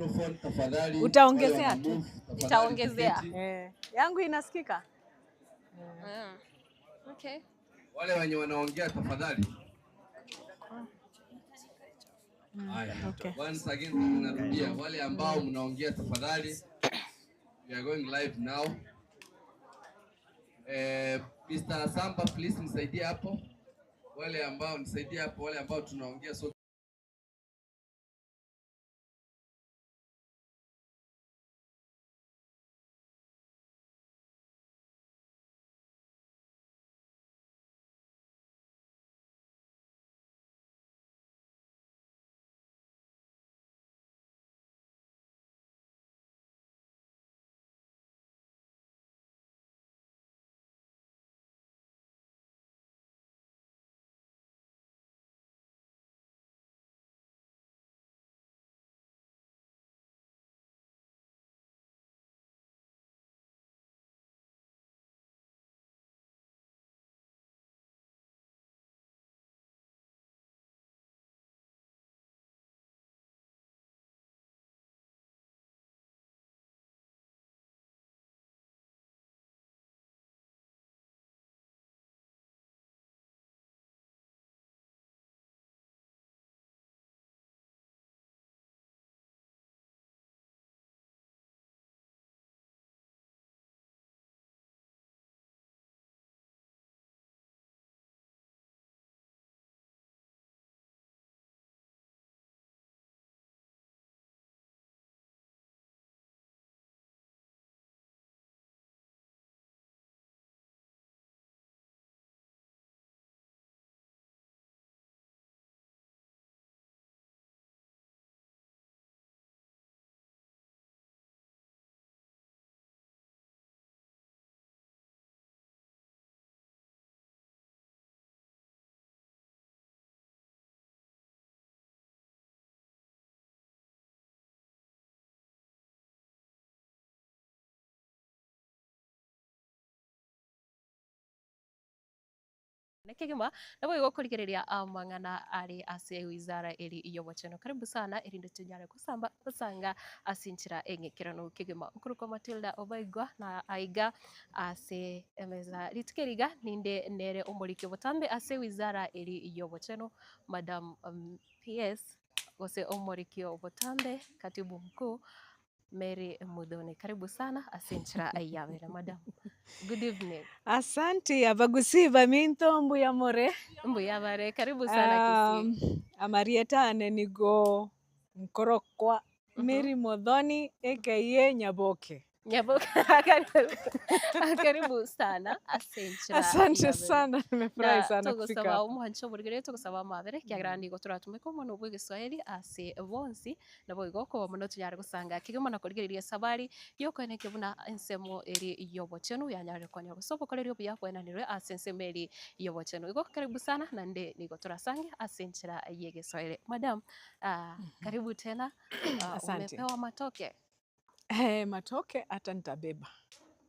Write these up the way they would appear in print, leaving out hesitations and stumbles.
Microphone tafadhali. Utaongezea Wale wana tu. move, tafadhali Nitaongezea. tuketi. Eh, yangu inasikika? Mm. Okay. Wale wenye wanaongea tafadhali. Haya. Okay. Once again tunarudia, wale ambao mnaongea tafadhali. We are going live now. Mr. Samba, please nisaidie hapo. Wale ambao nisaidie hapo, wale ambao tunaongea so Kegima nabo igokorigereria amang'ana ari ase wizara eri yobocheno. Karibu sana erinde tunyare kusamba kusanga ase enchera eng'ekerano kegima. Nkorokwa Matilda Obaigwa na aiga ase emeza rituko eriga ninde nere omoriki obotambe ase wizara eri yobocheno, Madam PS gose omoriki obotambe katibu mkuu Mary Muthoni. Karibu sana ase enchera yabere madam. Good evening. Asante abagusiba minto mbuya more. Mbuya bare, karibu sana Kisii. Amarieta ane nigo nkorokwa Mary Muthoni aka Nyaboke. Nyaboke. Karibu sana ase enchera Asante yabere. sana, nimefurahi Na sana kufika togosaba hapa. omwancho oborigere togosaba amabere kiagera nigo toratumeka omono bwa egeswahili ase bonsi nabo igo okoba mono tonyare gosanga kegima na korigereria esabari yokoeneke buna ensemo eri yobochenu yanyarire konya gose obokoreri obuya bwenanirwe ase ensemo eri yobochenu. Igo karibu sana nande nigo torasange ase enchera ya egeswahili. Madam, karibu tena. Asante. Umepewa matoke? Matoke hata nitabeba.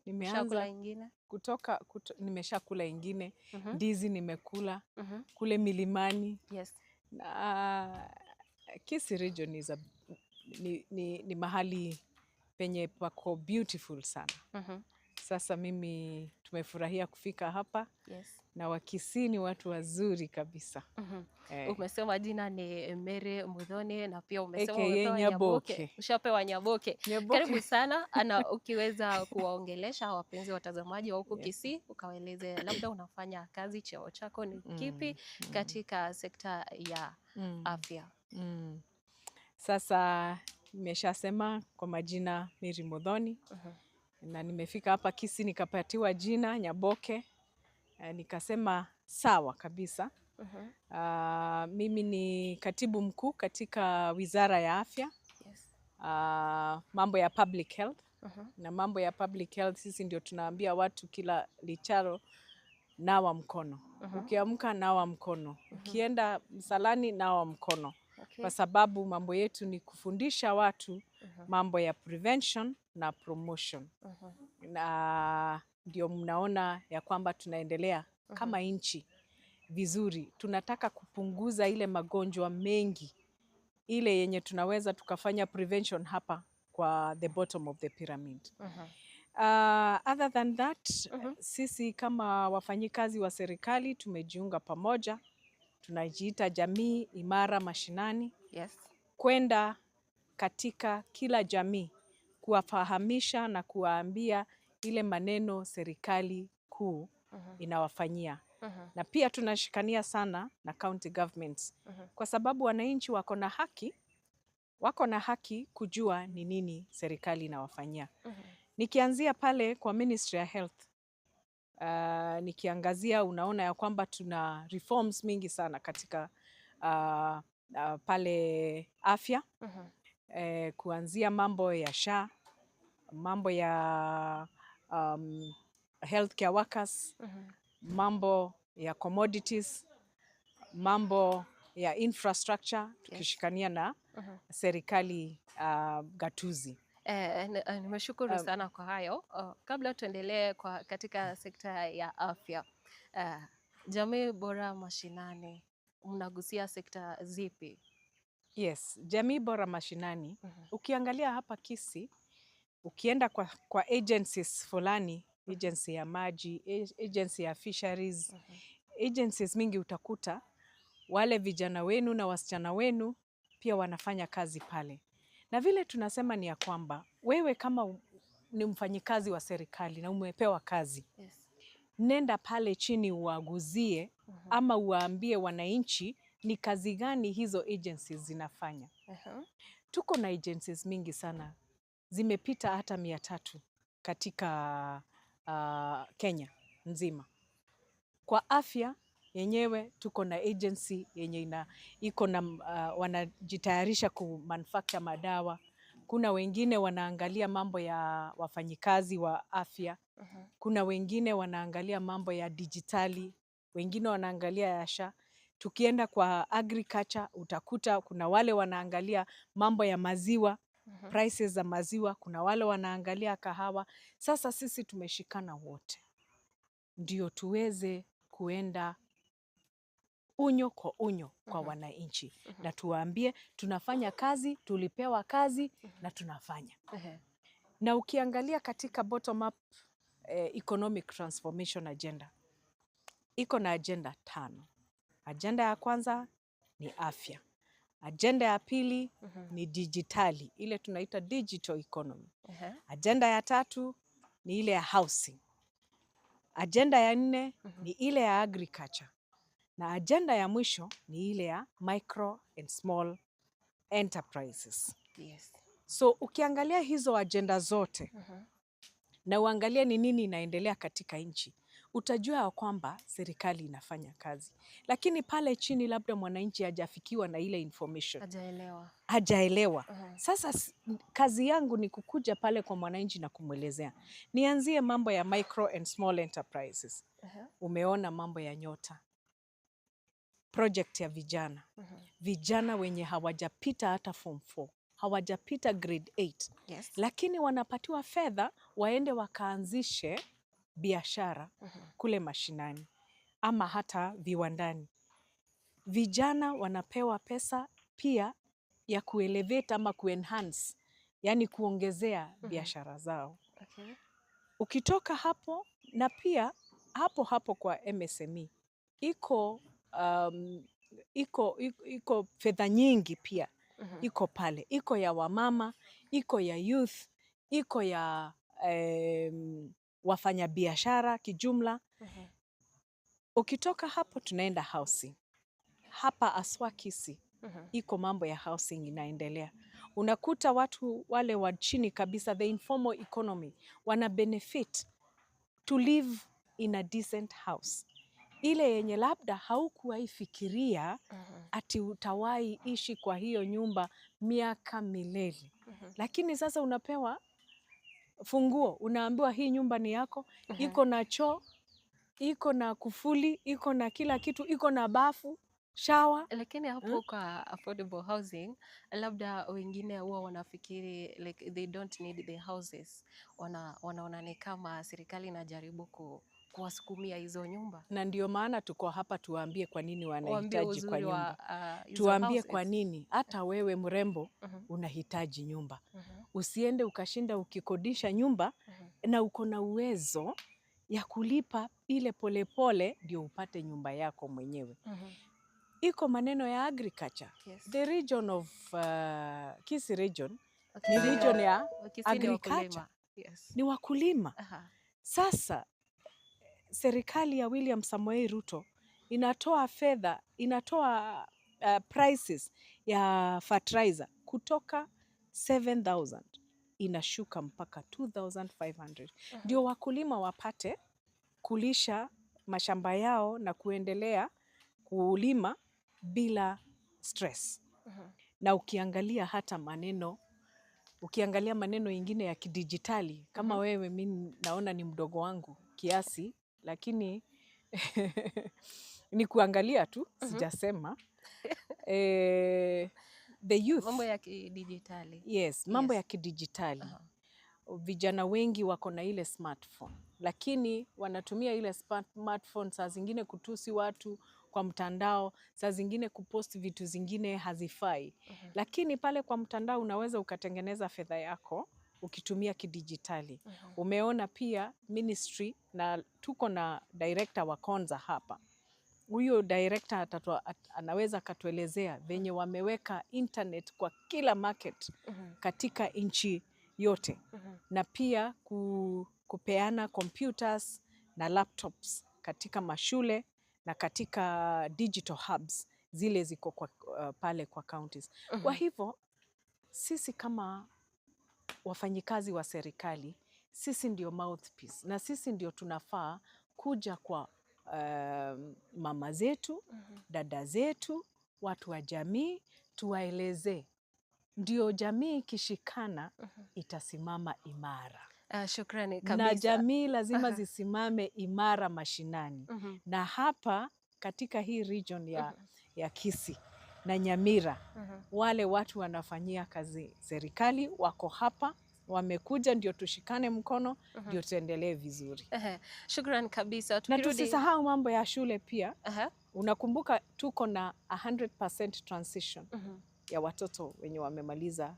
Nimeanza Ushakula ingine? kutoka nimeshakula ingine. Ndizi nimekula kule milimani. Na Kisii region is a, ni mahali penye pako beautiful sana. Sasa mimi tumefurahia kufika hapa. Na Wakisii ni watu wazuri kabisa. Umesema jina ni Mary Muthoni na pia umesema AKA umepewa Nyaboke. Nyaboke. Ushapewa Nyaboke. Nyaboke. Karibu sana. Ana ukiweza kuwaongelesha wapenzi watazamaji wa huku Kisii, ukawaeleze labda unafanya kazi, cheo chako ni kipi katika sekta ya afya. Sasa nimeshasema kwa majina Mary Muthoni. Na nimefika hapa Kisii nikapatiwa jina Nyaboke. Nikasema sawa kabisa. Mimi ni katibu mkuu katika Wizara ya Afya. Mambo ya public health. Na mambo ya public health sisi ndio tunaambia watu kila licharo nawa mkono. Ukiamka nawa mkono. Ukienda msalani nawa mkono. Kwa sababu mambo yetu ni kufundisha watu mambo ya prevention na promotion. Na ndio mnaona ya kwamba tunaendelea kama nchi vizuri. Tunataka kupunguza ile magonjwa mengi ile yenye tunaweza tukafanya prevention hapa kwa the bottom of the pyramid. Other than that, sisi kama wafanyikazi wa serikali tumejiunga pamoja, tunajiita Jamii Imara Mashinani, kwenda katika kila jamii kuwafahamisha na kuwaambia ile maneno serikali kuu inawafanyia. Na pia tunashikania sana na county governments kwa sababu wananchi wako na haki kujua ni nini serikali inawafanyia. Nikianzia pale kwa Ministry ya Health, nikiangazia, unaona ya kwamba tuna reforms mingi sana katika pale afya, kuanzia mambo ya SHA, mambo ya healthcare workers, mambo ya commodities, mambo ya infrastructure, tukishikania na serikali gatuzi. Nimeshukuru sana kwa hayo. Kabla tuendelee katika sekta ya afya, Jamii Bora Mashinani, mnagusia sekta zipi? Yes, Jamii Bora Mashinani. Ukiangalia hapa Kisii, ukienda kwa agencies fulani, agency ya maji, agency ya fisheries, agencies mingi, utakuta wale vijana wenu na wasichana wenu pia wanafanya kazi pale. Na vile tunasema ni ya kwamba wewe kama ni mfanyikazi wa serikali na umepewa kazi, nenda pale chini uaguzie ama uwaambie wananchi ni kazi gani hizo agencies zinafanya. Tuko na agencies mingi sana, zimepita hata 300 katika Kenya nzima. Kwa afya yenyewe tuko na agency yenye iko na wanajitayarisha kumanufacture madawa. Kuna wengine wanaangalia mambo ya wafanyikazi wa afya. Kuna wengine wanaangalia mambo ya dijitali, wengine wanaangalia ya SHA. Tukienda kwa agriculture, utakuta kuna wale wanaangalia mambo ya maziwa, prices za maziwa, kuna wale wanaangalia kahawa. Sasa sisi tumeshikana wote ndio tuweze kuenda unyo kwa unyo kwa wananchi na tuwaambie tunafanya kazi, tulipewa kazi na tunafanya. Na ukiangalia katika bottom up economic transformation agenda, iko na agenda tano. Agenda ya kwanza ni afya. Agenda ya pili ni dijitali, ile tunaita digital economy. Agenda ya tatu ni ile ya housing. Agenda ya nne ni ile ya agriculture, na agenda ya mwisho ni ile ya micro and small enterprises. So ukiangalia hizo agenda zote na uangalie ni nini inaendelea katika nchi, utajua ya kwamba serikali inafanya kazi, lakini pale chini labda mwananchi hajafikiwa na ile information, Hajaelewa. Hajaelewa. Sasa kazi yangu ni kukuja pale kwa mwananchi na kumwelezea. Nianzie mambo ya micro and small enterprises. Umeona mambo ya Nyota project ya vijana, vijana wenye hawajapita hata form 4, hawajapita grade 8, lakini wanapatiwa fedha waende wakaanzishe biashara kule mashinani ama hata viwandani. Vijana wanapewa pesa pia ya kuelevate ama kuenhance, yani kuongezea biashara zao. Ukitoka hapo, na pia hapo hapo kwa MSME iko fedha nyingi pia iko pale, iko ya wamama, iko ya youth, iko ya wafanyabiashara kijumla. Ukitoka hapo tunaenda housing. Hapa haswa Kisii iko mambo ya housing inaendelea. Unakuta watu wale wa chini kabisa, the informal economy, wana benefit to live in a decent house, ile yenye labda haukuwahi fikiria ati utawahi ishi kwa hiyo nyumba miaka milele, lakini sasa unapewa funguo, unaambiwa hii nyumba ni yako, iko na choo, iko na kufuli, iko na kila kitu, iko na bafu, shower. Lakini hapo kwa affordable housing, labda wengine huwa wanafikiri like they don't need the houses. Wanaona ni kama serikali inajaribu ku, kuwasukumia hizo nyumba. Na ndio maana tuko hapa tuwaambie kwa nini Waambie wanahitaji kwa uzuri nyumba, wa hizo tuwaambie kwa houses. nini hata wewe mrembo unahitaji nyumba. Usiende ukashinda ukikodisha nyumba na uko na uwezo ya kulipa ile polepole ndio upate nyumba yako mwenyewe. Iko maneno ya agriculture. The region of Kisii region ni region ya Wakisii ni agriculture. wakulima. Yes. Ni wakulima. Sasa serikali ya William Samoei Ruto inatoa fedha, inatoa prices ya fertilizer kutoka 7000 inashuka mpaka 2500 ndio wakulima wapate kulisha mashamba yao na kuendelea kulima bila stress. Na ukiangalia hata maneno, ukiangalia maneno ingine ya kidijitali kama wewe, mi naona ni mdogo wangu kiasi, lakini ni kuangalia tu, sijasema the youth. Mambo ya kidijitali. Yes, mambo ya kidijitali. Vijana wengi wako na ile smartphone, lakini wanatumia ile smartphone saa zingine kutusi watu kwa mtandao, saa zingine kupost vitu zingine hazifai. Lakini pale kwa mtandao unaweza ukatengeneza fedha yako ukitumia kidijitali. Umeona pia ministry, na tuko na director wa Konza hapa. Huyo director anaweza akatuelezea venye wameweka internet kwa kila market katika nchi yote na pia kupeana computers na laptops katika mashule na katika digital hubs zile ziko pale kwa counties. Kwa hivyo sisi kama wafanyikazi wa serikali, sisi ndio mouthpiece na sisi ndio tunafaa kuja kwa mama zetu, dada zetu, watu wa jamii, tuwaelezee, ndio jamii ikishikana itasimama imara. Shukrani Na kabisa. jamii lazima zisimame imara mashinani. Na hapa katika hii region ya Kisii na Nyamira, wale watu wanafanyia kazi serikali wako hapa, wamekuja ndio tushikane mkono, ndio tuendelee vizuri. Ehe, shukran kabisa. Na tusisahau mambo ya shule pia. Unakumbuka tuko na 100% transition ya watoto wenye wamemaliza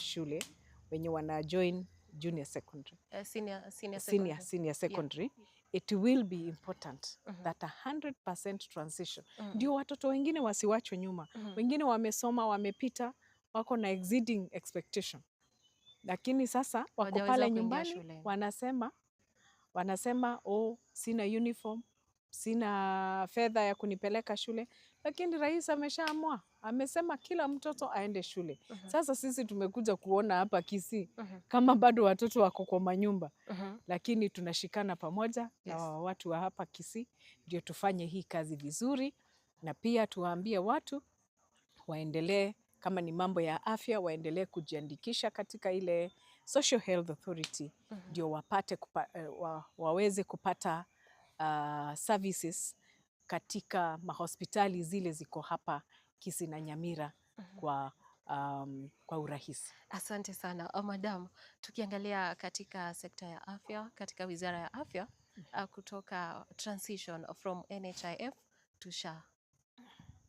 shule, wenye wana join junior secondary. Senior, senior Senior, secondary. Senior secondary. It will be important that 100% transition ndio watoto wengine wasiwachwe nyuma. Wengine wamesoma, wamepita, wako na exceeding expectation, lakini sasa wako Hawajaweza pale kuingia nyumbani shuleni. wanasema, "Oh, sina uniform, sina fedha ya kunipeleka shule," lakini rais ameshaamua, amesema kila mtoto aende shule. Sasa sisi tumekuja kuona hapa Kisii kama bado watoto wako kwa manyumba, lakini tunashikana pamoja na watu wa hapa Kisii ndio tufanye hii kazi vizuri, na pia tuwaambie watu waendelee, kama ni mambo ya afya, waendelee kujiandikisha katika ile Social Health Authority ndio waweze kupata services katika mahospitali zile ziko hapa Kisii na Nyamira kwa urahisi. Asante sana, madam. Tukiangalia katika sekta ya afya, katika wizara ya afya, kutoka transition from NHIF to SHA,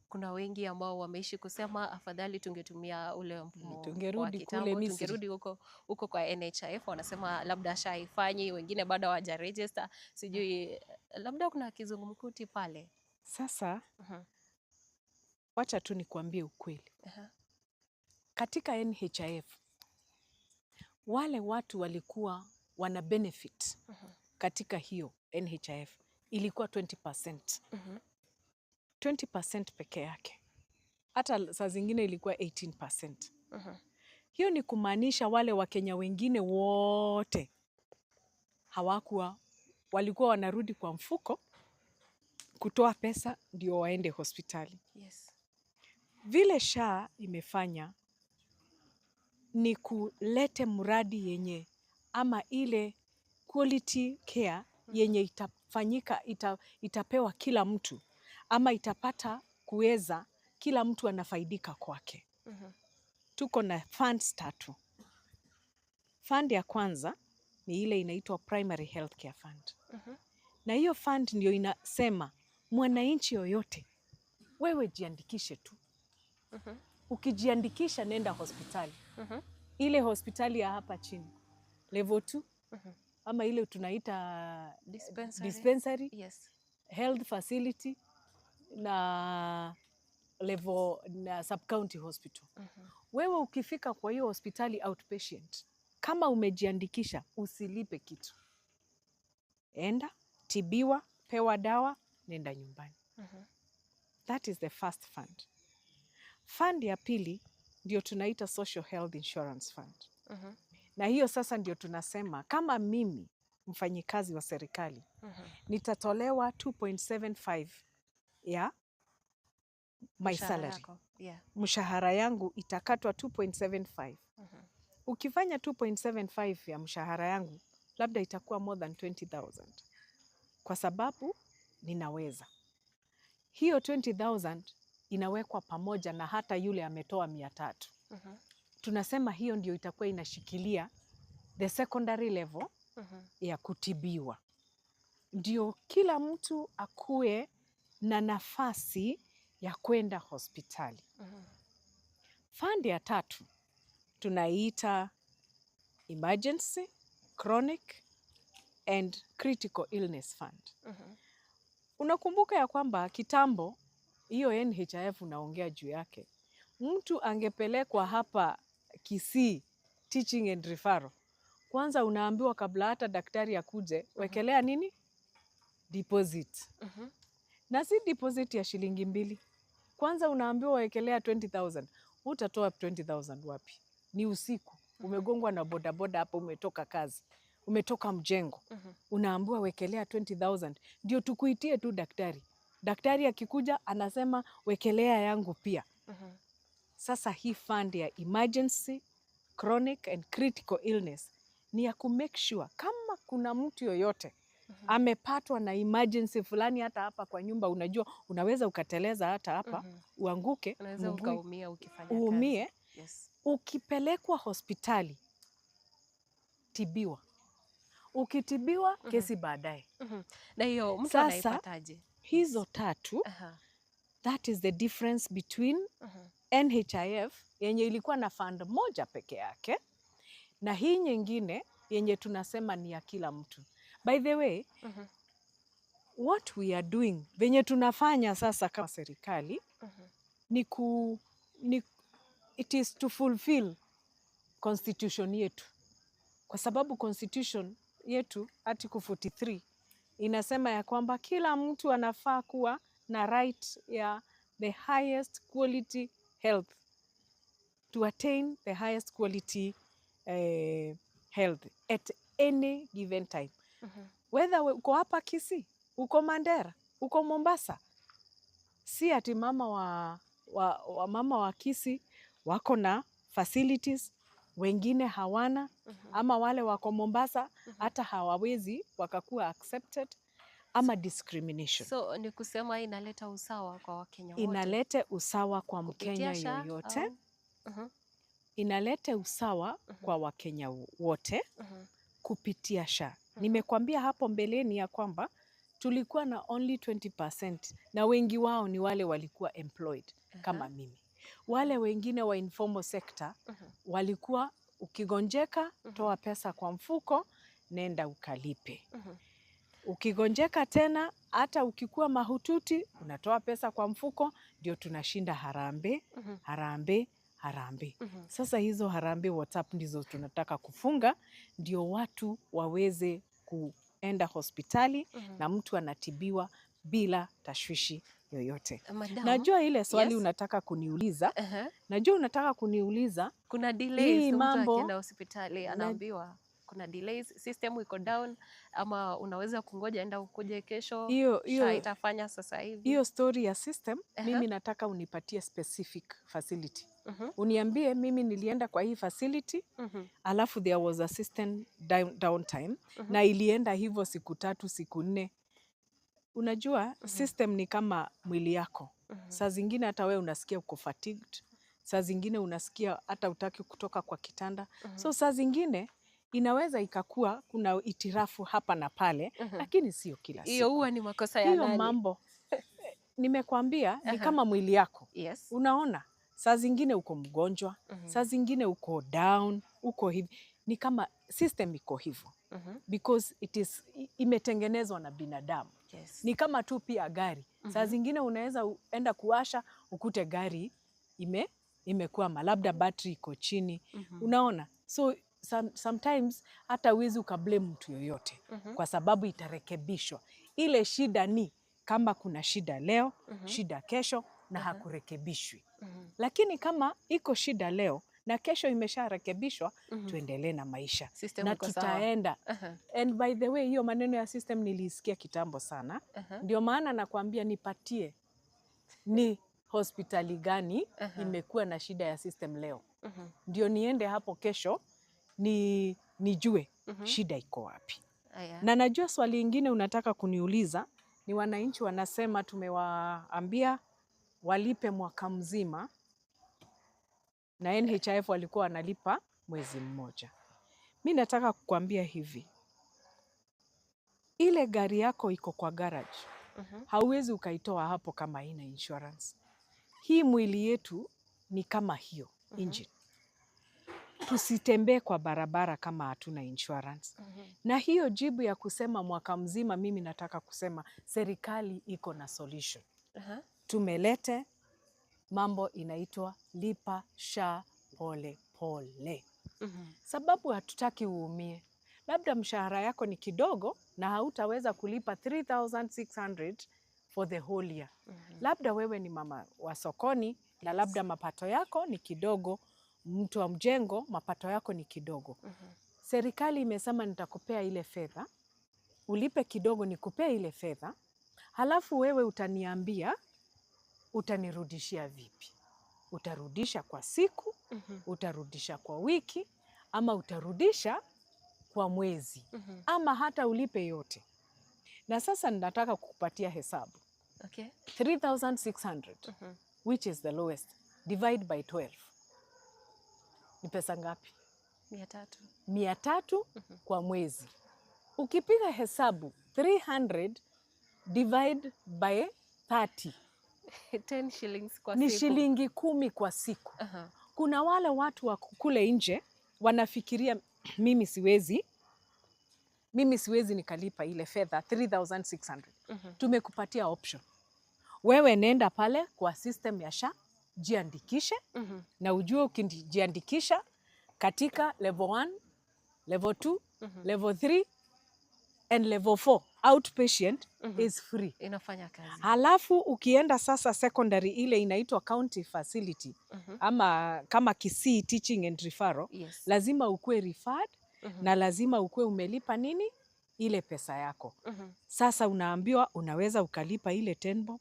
kuna wengi ambao wameishi kusema afadhali tungetumia ule mfumo wa Tungerudi kule kitambo, Misri. Tungerudi huko huko kwa NHIF. Wanasema labda SHA haifanyi, wengine bado hawajaregister, sijui labda kuna kizungumkuti pale. Sasa wacha tu nikuambie ukweli. Katika NHIF wale watu walikuwa wana benefit katika hiyo NHIF ilikuwa 20%. 20% peke yake, hata saa zingine ilikuwa 18%. Hiyo ni kumaanisha wale Wakenya wengine wote hawakuwa, walikuwa wanarudi kwa mfuko kutoa pesa ndio waende hospitali. Vile SHA imefanya ni kulete mradi yenye ama ile quality care yenye itafanyika itapewa kila mtu ama itapata kuweza kila mtu anafaidika kwake. Tuko na funds tatu. Fund ya kwanza ni ile inaitwa Primary Healthcare Fund. Na hiyo fund ndio inasema mwananchi yoyote, wewe jiandikishe tu. Ukijiandikisha, nenda hospitali, ile hospitali ya hapa chini, level 2, ama ile tunaita Dispensary. Dispensary, health facility na level na sub county hospital. Wewe ukifika kwa hiyo hospitali outpatient, kama umejiandikisha, usilipe kitu. Enda, tibiwa, pewa dawa, nenda nyumbani. That is the first fund. Fund ya pili ndio tunaita Social Health Insurance Fund. Na hiyo sasa ndio tunasema kama mimi mfanyikazi wa serikali nitatolewa 2.75 ya my Mshahara salary. Yako. Mshahara yangu itakatwa 2.75. Ukifanya 2.75 ya mshahara yangu, labda itakuwa more than 20,000 kwa sababu ninaweza. Hiyo 20,000 inawekwa pamoja na hata yule ametoa 300. Tunasema hiyo ndio itakuwa inashikilia the secondary level ya kutibiwa, ndio kila mtu akuwe na nafasi ya kwenda hospitali. Fund ya tatu tunaiita Emergency, Chronic and Critical Illness Fund. Unakumbuka ya kwamba kitambo hiyo NHIF unaongea juu yake, mtu angepelekwa hapa Kisii Teaching and Referral, kwanza unaambiwa kabla hata daktari akuje, wekelea nini? Deposit. Na si deposit ya shilingi 2. Kwanza unaambiwa wekelea 20,000. Utatoa 20,000 wapi? Ni usiku, umegongwa na bodaboda hapo, umetoka kazi, umetoka mjengo, unaambiwa wekelea 20,000 ndio tukuitie tu daktari. Daktari akikuja anasema wekelea yangu pia. Sasa hii fund ya emergency, chronic and critical illness ni ya ku make sure kama kuna mtu yoyote amepatwa na emergency fulani, hata hapa kwa nyumba, unajua unaweza ukateleza hata hapa uanguke, Unaweza mguu ukaumia ukifanya kazi. Uumie. Ukipelekwa hospitali, tibiwa. Ukitibiwa, kesi baadaye. Na hiyo mtu Sasa, anaipataje? hizo tatu, that is the difference between NHIF yenye ilikuwa na fund moja peke yake na hii nyingine yenye tunasema ni ya kila mtu. By the way, what we are doing, venye tunafanya sasa kama serikali ni it is to fulfill constitution yetu, kwa sababu constitution yetu article 43 inasema ya kwamba kila mtu anafaa kuwa na right ya the highest quality health, to attain the highest quality health at any given time, whether uko hapa Kisii, uko Mandera, uko Mombasa. Si ati mama wa mama wa Kisii wako na facilities, wengine hawana, ama wale wako Mombasa hata hawawezi wakakuwa accepted, ama discrimination. So ni kusema inaleta usawa kwa Wakenya wote. Inalete usawa kwa Kupitia Mkenya SHA yoyote, inalete usawa kwa Wakenya wote kupitia SHA. Nimekwambia hapo mbeleni ya kwamba tulikuwa na only 20% na wengi wao ni wale walikuwa employed kama mimi. Wale wengine wa informal sector walikuwa ukigonjeka, toa pesa kwa mfuko, nenda ukalipe. Ukigonjeka tena, hata ukikuwa mahututi, unatoa pesa kwa mfuko, ndio tunashinda harambee, harambee, harambee. Sasa hizo harambee WhatsApp ndizo tunataka kufunga, ndio watu waweze kuenda hospitali na mtu anatibiwa bila tashwishi yoyote. Madam, Najua ile swali unataka kuniuliza, najua unataka kuniuliza Kuna delays, hii mtu mambo akienda hospitali anaambiwa kuna delays, system iko down, ama unaweza kungoja, enda ukuje kesho, hiyo SHA hiyo itafanya sasa hivi. Hiyo story ya system, mimi nataka unipatie specific facility. Uniambie mimi nilienda kwa hii facility, alafu there was a system downtime na ilienda hivyo siku 3, siku 4. Unajua system ni kama mwili yako. Saa zingine hata wewe unasikia uko fatigued, saa zingine unasikia hata hutaki kutoka kwa kitanda. So saa zingine Inaweza ikakuwa kuna itirafu hapa na pale, lakini sio kila Hiyo siku. huwa ni makosa ya Hiyo nani? mambo nimekwambia ni Aha. kama mwili yako. Unaona, saa zingine uko mgonjwa, saa zingine uko down, uko hivi. Ni kama system iko hivyo because it is imetengenezwa na binadamu. Ni kama tu pia gari. Saa zingine unaweza enda kuwasha ukute gari imekwama, labda battery iko chini. Unaona, so sometimes hata huwezi ukablame mtu yoyote kwa sababu itarekebishwa. Ile shida ni kama kuna shida leo, shida kesho na hakurekebishwi. Lakini kama iko shida leo na kesho imesharekebishwa, tuendelee na maisha System na iko sawa. tutaenda. And by the way, hiyo maneno ya system niliisikia kitambo sana. Ndio maana nakwambia nipatie ni hospitali gani imekuwa na shida ya system leo, ndio niende hapo kesho nijue shida iko wapi. Aya. Na najua swali ingine unataka kuniuliza ni wananchi wanasema tumewaambia walipe mwaka mzima na NHIF walikuwa wanalipa mwezi mmoja. Mi nataka kukuambia hivi, ile gari yako iko kwa garage, hauwezi ukaitoa hapo kama haina insurance. Hii mwili yetu ni kama hiyo engine. Tusitembee kwa barabara kama hatuna insurance. Na hiyo jibu ya kusema mwaka mzima, mimi nataka kusema serikali iko na solution. Tumelete mambo inaitwa lipa SHA pole pole, sababu hatutaki uumie. Labda mshahara yako ni kidogo na hautaweza kulipa 3600 for the whole year. Labda wewe ni mama wa sokoni na labda mapato yako ni kidogo, mtu wa mjengo mapato yako ni kidogo. Serikali imesema nitakupea ile fedha, ulipe kidogo, nikupee ile fedha, halafu wewe utaniambia utanirudishia vipi? Utarudisha kwa siku, utarudisha kwa wiki, ama utarudisha kwa mwezi, ama hata ulipe yote. Na sasa ninataka kukupatia hesabu. 3600, which is the lowest, divide by 12 ni pesa ngapi? 300. 300 kwa mwezi. Ukipiga hesabu 300 divide by 30 10 shillings kwa ni siku. shilingi 10 kwa siku. Kuna wale watu wa kule nje wanafikiria mimi siwezi nikalipa ile fedha 3600. Tumekupatia option. Wewe nenda pale kwa system ya SHA, jiandikishe na ujue ukijiandikisha katika level 1, level 2, level 3 and level 4 outpatient is free. Inafanya kazi. Halafu ukienda sasa secondary ile inaitwa county facility ama kama Kisii Teaching and Referral, lazima ukuwe referred na lazima ukuwe umelipa nini ile pesa yako. Sasa unaambiwa unaweza ukalipa ile 10 bob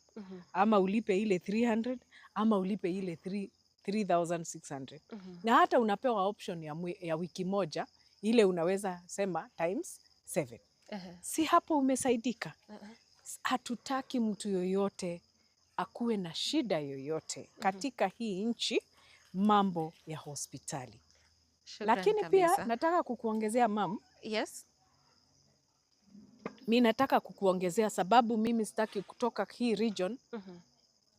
ama ulipe ile 300 ama ulipe ile 3 3600 na hata unapewa option ya wiki moja ile unaweza sema times 7. Si hapo umesaidika? Hatutaki mtu yoyote akuwe na shida yoyote katika hii nchi, mambo ya hospitali. Shukran Lakini pia kabisa. nataka kukuongezea, mam, mi nataka kukuongezea sababu mimi sitaki kutoka hii region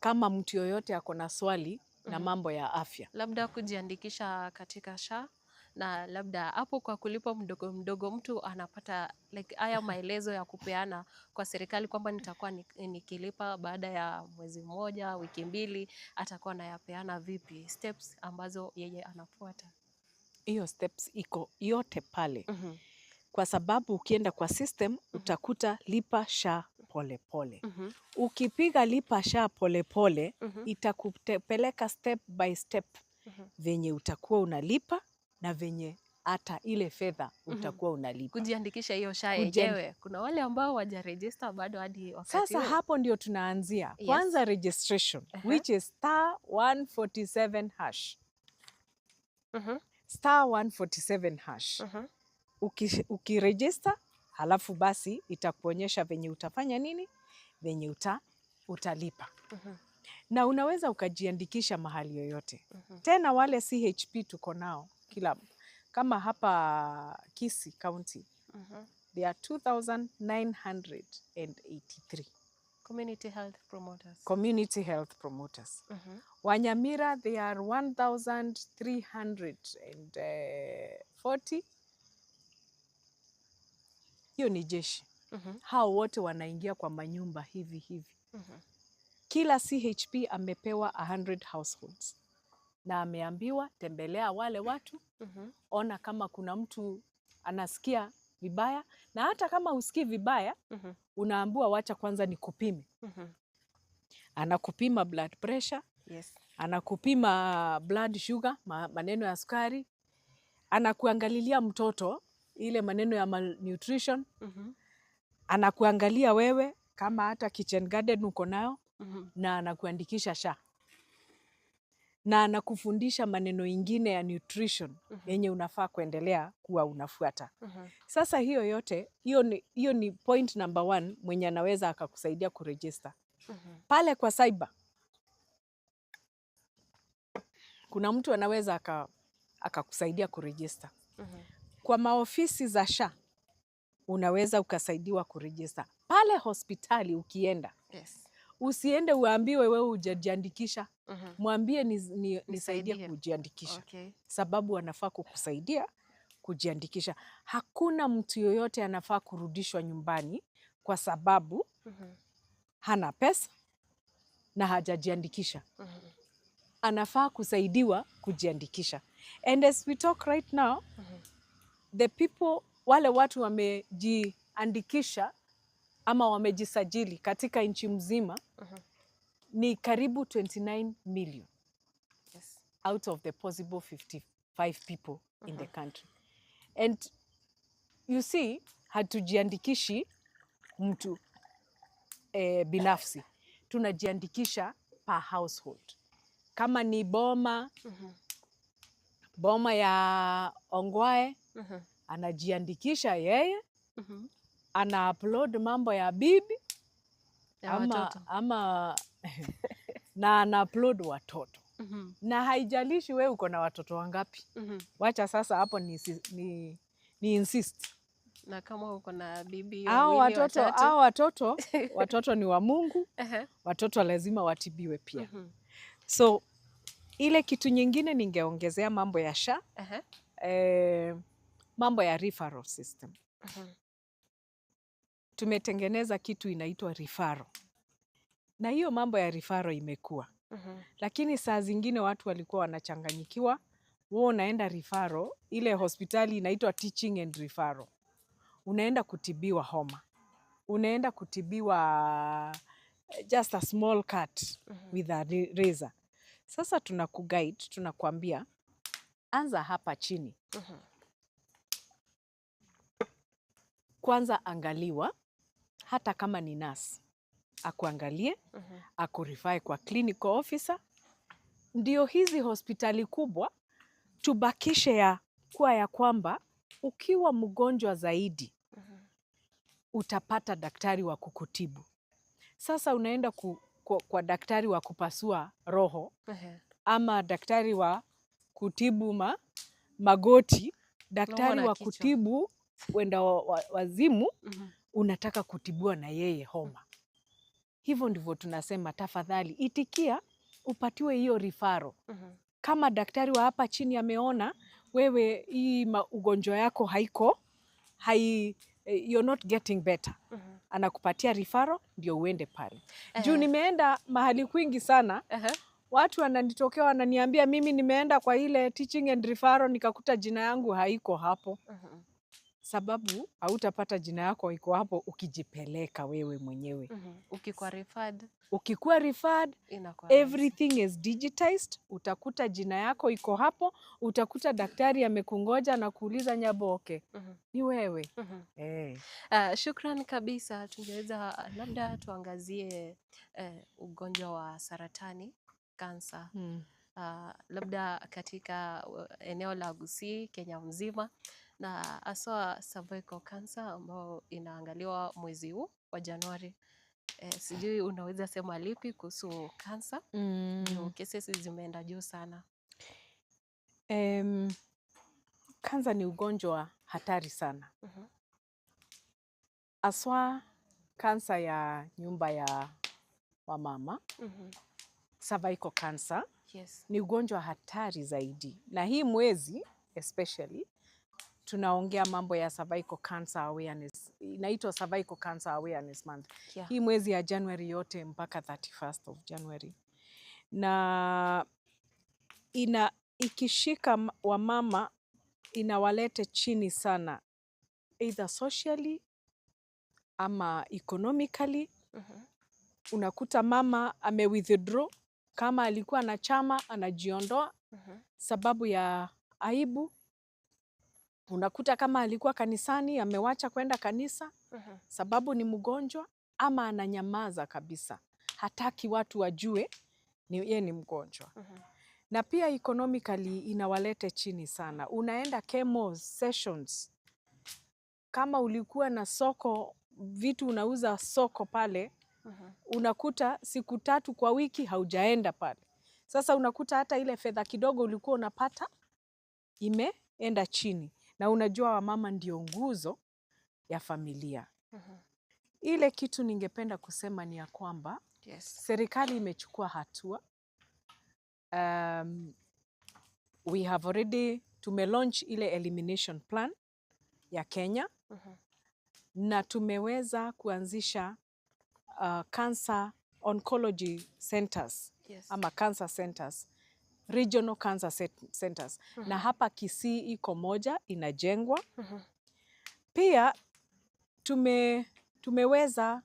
kama mtu yoyote ako na swali na mambo ya afya. Labda kujiandikisha katika SHA na labda hapo kwa kulipa mdogo mdogo mtu anapata like haya maelezo ya kupeana kwa serikali kwamba nitakuwa nikilipa baada ya mwezi mmoja, wiki mbili, atakuwa anayapeana vipi, steps ambazo yeye anafuata. Hiyo steps iko yote pale, kwa sababu ukienda kwa system utakuta lipa SHA pole pole. Ukipiga lipa SHA pole pole itakupeleka step by step venye utakuwa unalipa na venye hata ile fedha utakuwa unalipa. Kujiandikisha hiyo SHA yenyewe, kuna wale ambao hawajaregister bado hadi wakati Sasa huu. hapo ndio tunaanzia. Kwanza registration, which is star 147 hash. Star 147 hash. Ukiregister halafu basi itakuonyesha venye utafanya nini, venye utalipa. Na unaweza ukajiandikisha mahali yoyote. Tena wale CHP tuko nao kila Kama hapa Kisii County, there are 2983 Community health promoters. Community health promoters. Wa Nyamira, they are 1340. Hiyo ni jeshi. Hao wote wanaingia kwa manyumba hivi hivi. Kila CHP amepewa 100 households na ameambiwa, tembelea wale watu, ona kama kuna mtu anasikia vibaya, na hata kama husikii vibaya, unaambiwa wacha kwanza nikupime. Anakupima blood pressure, anakupima blood sugar, maneno ya sukari, anakuangalilia mtoto ile maneno ya malnutrition, anakuangalia wewe kama hata kitchen garden uko nayo, na anakuandikisha SHA na anakufundisha maneno ingine ya nutrition yenye unafaa kuendelea kuwa unafuata. Sasa hiyo yote hiyo ni point number one mwenye anaweza akakusaidia kuregister. Pale kwa cyber kuna mtu anaweza akakusaidia kuregister. Kwa maofisi za SHA unaweza ukasaidiwa kuregister. Pale hospitali ukienda, usiende uambiwe wewe hujajiandikisha. Mwambie nisaidie Nisaidie. kujiandikisha, sababu wanafaa kukusaidia kujiandikisha. Hakuna mtu yoyote anafaa kurudishwa nyumbani kwa sababu hana pesa na hajajiandikisha. Anafaa kusaidiwa kujiandikisha. And as we talk right now, the people, wale watu wamejiandikisha ama wamejisajili katika nchi mzima ni karibu 29 million out of the possible 55 people in the country. And you see, hatujiandikishi mtu binafsi, tunajiandikisha per household. Kama ni boma, boma ya Ongwae, anajiandikisha yeye, ana upload mambo ya bibi Ya ama, watoto. Ama na ana upload watoto, na haijalishi we uko na watoto wangapi. Wacha sasa hapo ni insist. Na kama uko na bibi Hao wawili, watoto, watatu. hao watoto ni wa Mungu, watoto lazima watibiwe pia. So ile kitu nyingine ningeongezea mambo ya SHA, mambo ya referral system. Tumetengeneza kitu inaitwa referral, na hiyo mambo ya referral imekuwa, lakini saa zingine watu walikuwa wanachanganyikiwa. Wewe unaenda referral, ile hospitali inaitwa teaching and referral, unaenda kutibiwa homa, unaenda kutibiwa just a small cut with a razor. Sasa tunakuguide, tunakuambia anza hapa chini kwanza, angaliwa, hata kama ni nurse akuangalie, akurefer kwa clinical officer. Ndio hizi hospitali kubwa tubakishe ya kuwa ya kwamba ukiwa mgonjwa zaidi utapata daktari wa kukutibu. Sasa unaenda kwa daktari wa kupasua roho ama daktari wa kutibu magoti, daktari na wa kichwa. Kutibu wenda wazimu, unataka kutibiwa na yeye homa. Hivyo ndivyo tunasema, tafadhali itikia upatiwe hiyo referral. Kama daktari wa hapa chini ameona wewe hii ugonjwa yako haiko hai, you're not getting better, anakupatia referral ndio uende pale juu. Nimeenda mahali kwingi sana, watu wananitokea wananiambia, mimi nimeenda kwa ile teaching and referral nikakuta jina yangu haiko hapo. Sababu hautapata jina yako iko hapo ukijipeleka wewe mwenyewe. Ukikuwa referred Ukikuwa referred, inakuwa rahisi. everything is digitized. Utakuta jina yako iko hapo, utakuta daktari amekungoja na kuuliza, Nyaboke, ni wewe? Eh. Shukran kabisa. Tungeweza labda tuangazie ugonjwa wa saratani, kansa, labda katika eneo la Gusii, Kenya mzima, na haswa cervical cancer ambao inaangaliwa mwezi huu wa Januari. Sijui unaweza sema lipi kuhusu kansa? Juu cases zimeenda juu sana. Kansa ni ugonjwa hatari sana, haswa kansa ya nyumba ya wamama, cervical cancer ni ugonjwa hatari zaidi, na hii mwezi especially tunaongea mambo ya cervical cancer awareness, inaitwa Cervical Cancer Awareness Month. Hii mwezi ya January yote mpaka 31st of January, na ina ikishika wamama inawalete chini sana, either socially ama economically. Unakuta mama ame withdraw, kama alikuwa na chama anajiondoa sababu ya aibu. Unakuta kama alikuwa kanisani amewacha kwenda kanisa sababu ni mgonjwa, ama ananyamaza kabisa, hataki watu wajue ni yeye ni mgonjwa. Na pia economically inawalete chini sana. Unaenda chemo sessions, kama ulikuwa na soko, vitu unauza soko pale, unakuta siku 3 kwa wiki haujaenda pale. Sasa unakuta hata ile fedha kidogo ulikuwa unapata imeenda chini, na unajua wamama ndio nguzo ya familia. Ile kitu ningependa kusema ni ya kwamba serikali imechukua hatua. We have already tumelaunch ile elimination plan ya Kenya na tumeweza kuanzisha cancer oncology centers ama cancer centers, regional cancer centers, na hapa Kisii iko moja inajengwa. Pia tumeweza